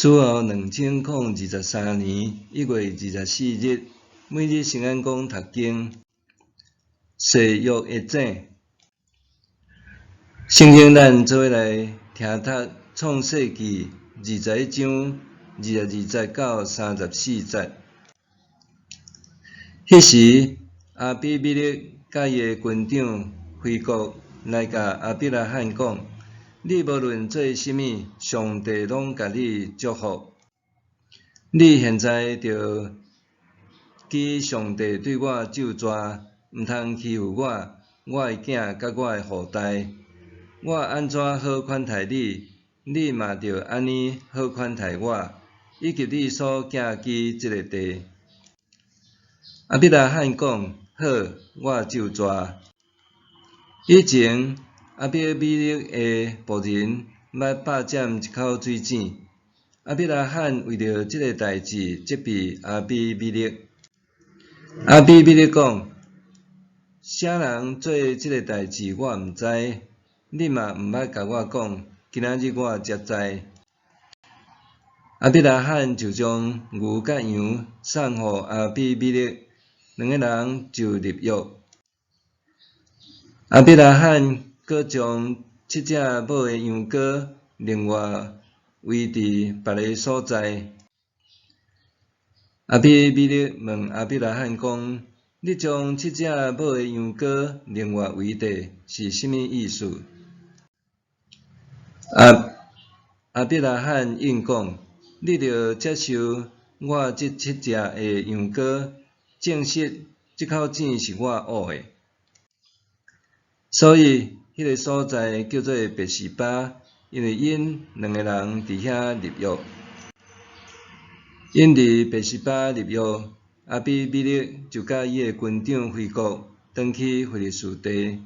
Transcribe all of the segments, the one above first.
主後2023年1月24日，每日聖安講讀經，誓約的井。聖經咱做伙來聽讀創世記21章22節到34節。彼時，亞比米勒佮伊的軍長非哥來共亞伯拉罕講：你無論做啥物，上帝攏共你祝福。你現在著記上帝對我咒詛，毋通欺負我、我的囝佮我的後代。我按怎好款待你，你嘛著按呢好款待我，以及你所寄居這个地。亞伯拉罕講：好，我咒詛。以前，亞比米勒的僕人捌霸佔一口水井。亞伯拉罕為著這个代誌責備亞比米勒。亞比米勒講：啥人做這个代誌我毋知，你嘛毋捌共我講，今仔日我才知。亞伯拉罕就將牛佮羊送予亞比米勒，兩个人就立約。亞伯拉罕閣將七隻母的羊羔另外圍佇別个所在。亞比米勒問亞伯拉罕講：你將七隻母的羊羔另外圍著是啥物意思？亞伯拉罕應講：你著接受我這七隻的羊羔，證實這口井是我挖的。所以，彼个所在叫做別是巴，因為𪜶兩个人佇遐立約。𪜶佇別是巴立約，亞比米勒就佮伊的軍長非哥轉去非利士地。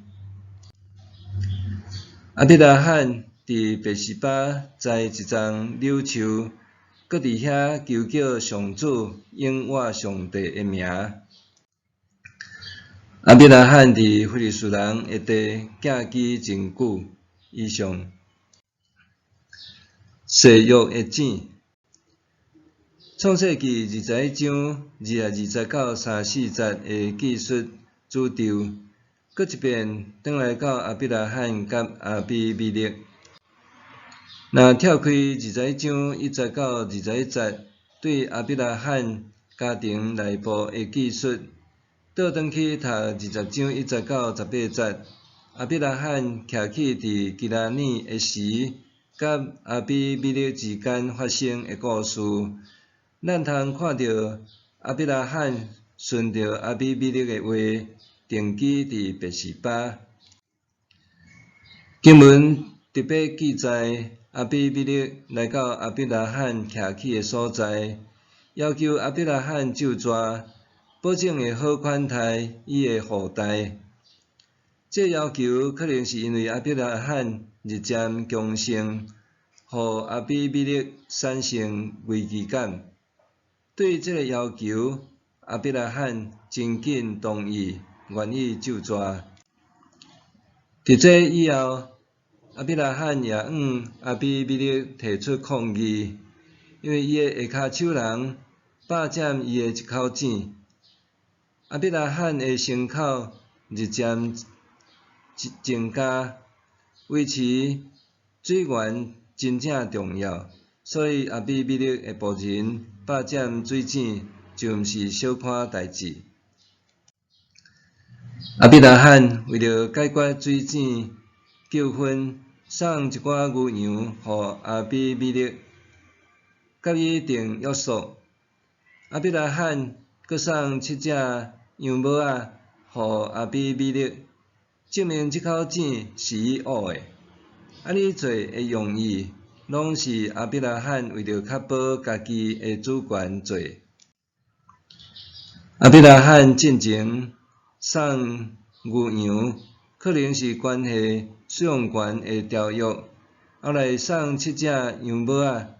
亞伯拉罕佇別是巴栽一叢柳樹，閣佇遐求叫上主永活上帝的名。亞伯拉罕佇非利士人的地寄居真久。以上。誓約的井，創世記21章22節到34節的記述詛咒，閣一遍轉來到亞伯拉罕佮亞比米勒。若跳開21章1節到21節對亞伯拉罕家庭內部的記述，倒轉去讀20章1節到18節，亞伯拉罕徛起佇基拉耳的時，佮亞比米勒之間發生的故事，咱通看著亞伯拉罕順著亞比米勒的話，定居佇別是巴。經文特別記載，亞比米勒來到亞伯拉罕徛起的所在，要求亞伯拉罕咒詛，保證會好款待伊的後代。這要求可能是因為亞伯拉罕日漸強盛，予亞比米勒產生危機感。對這个要求，亞伯拉罕真緊同意，願意咒詛。佇這以後，亞伯拉罕也向亞比米勒提出抗議，因為伊的下跤手人霸佔伊的一口井。亞伯拉罕的牲口日漸增加，維持水源真正重要，所以亞比米勒的僕人霸佔水井就毋是小可代誌。亞伯拉罕為著解決水井糾紛，送一寡牛羊予亞比米勒，佮伊訂約束。亞伯拉罕閣送七隻羊母仔予亞比米勒，證明這口井是伊挖的。按呢做的用意，攏是亞伯拉罕為著確保家己的主權做。亞伯拉罕進前送牛羊，可能是關係使用權的條約。後來送七隻羊母仔，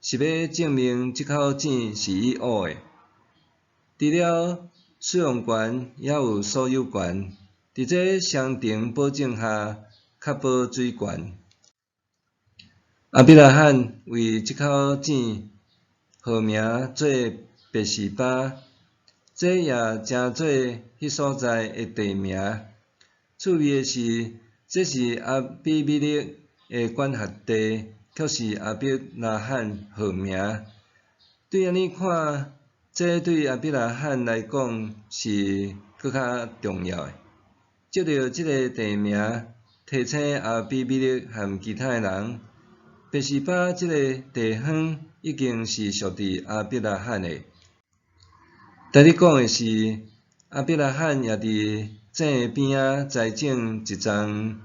是欲證明這口井是伊挖的。除了使用權，也有所有權。佇這雙重保證下，確保水權。亞伯拉罕為這口井號名做別是巴，這也成做彼所在的地名。趣味的是，這是亞比米勒的管轄地，卻是亞伯拉罕號名。對按呢看，這對亞伯拉罕來講是閣較重要的。藉著這个地名，提醒亞比米勒和其他的人，別是巴這个地方已經是屬佇亞伯拉罕的。值得講的是，亞伯拉罕也佇井邊仔栽種一叢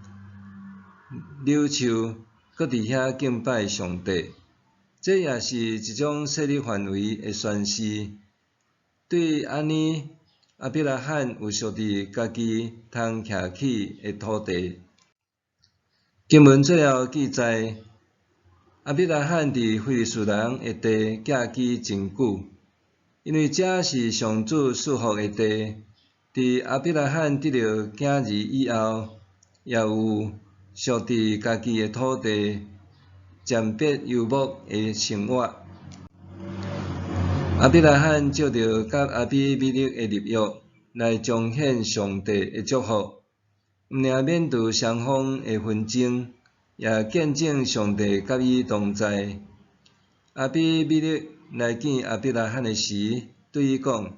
柳樹，閣佇遐敬拜上帝。這也是一種勢力範圍的宣示。對按呢，亞伯拉罕有屬佇家己通徛起的土地。經文最後記載，亞伯拉罕佇非利士人的地寄居真久，因為這是上主賜福的地。佇亞伯拉罕得著囝兒以後，也有屬佇家己的土地，暫別遊牧的生活。亞伯拉罕藉著佮亞比米勒的立約，來彰顯上帝的祝福，毋爾免除雙方的紛爭，也見證上帝佮伊同在。亞比米勒來見亞伯拉罕的時，對伊講：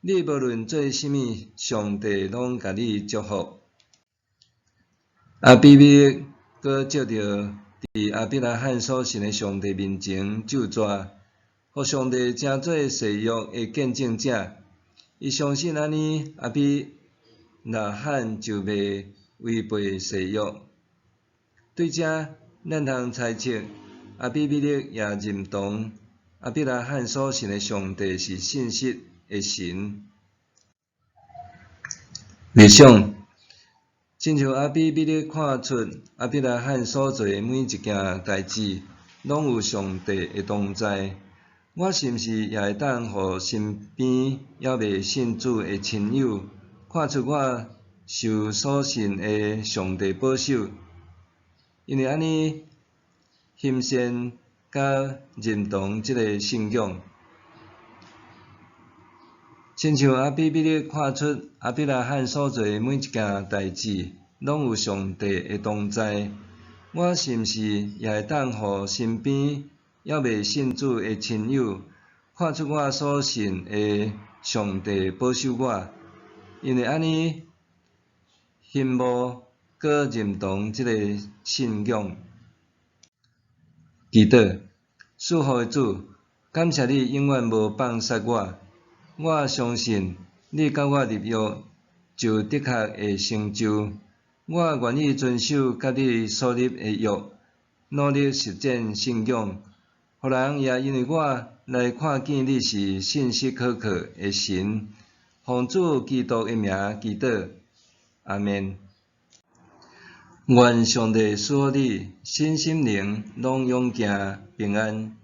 你無論做啥物，上帝攏共你祝福。亞比米勒閣藉著佇亞伯拉罕所信的上帝面前咒詛，予上帝成做誓約的見證者。伊相信按呢，亞伯拉罕就袂違背誓約。對這，咱通猜測，亞比米勒也認同亞伯拉罕所信的上帝是信實的神。默想，親像亞比米勒看出亞伯拉罕所做的每一件代誌，攏有上帝的同在。我是毋是也會當予身邊猶未信主的親友，看出我受所信的上帝保守？因為按呢，欣羨佮認同這个信仰。親像亞比米勒看出亞伯拉罕所做的每一件代誌，攏有上帝的同在。我是毋是也會當予身邊猶未信主的親友，看出我所信的上帝保守我？因為按呢，羨慕閣認同這个信仰。祈禱，賜福的主，感謝你永遠無放殺我。我相信你佮我立約，就的確會成就。我願意遵守佮你所立的約，努力實踐信仰，予人也因為我來看見你是信實可靠的神。奉主基督的名祈禱，阿們。願上帝賜予你身心靈攏勇健平安。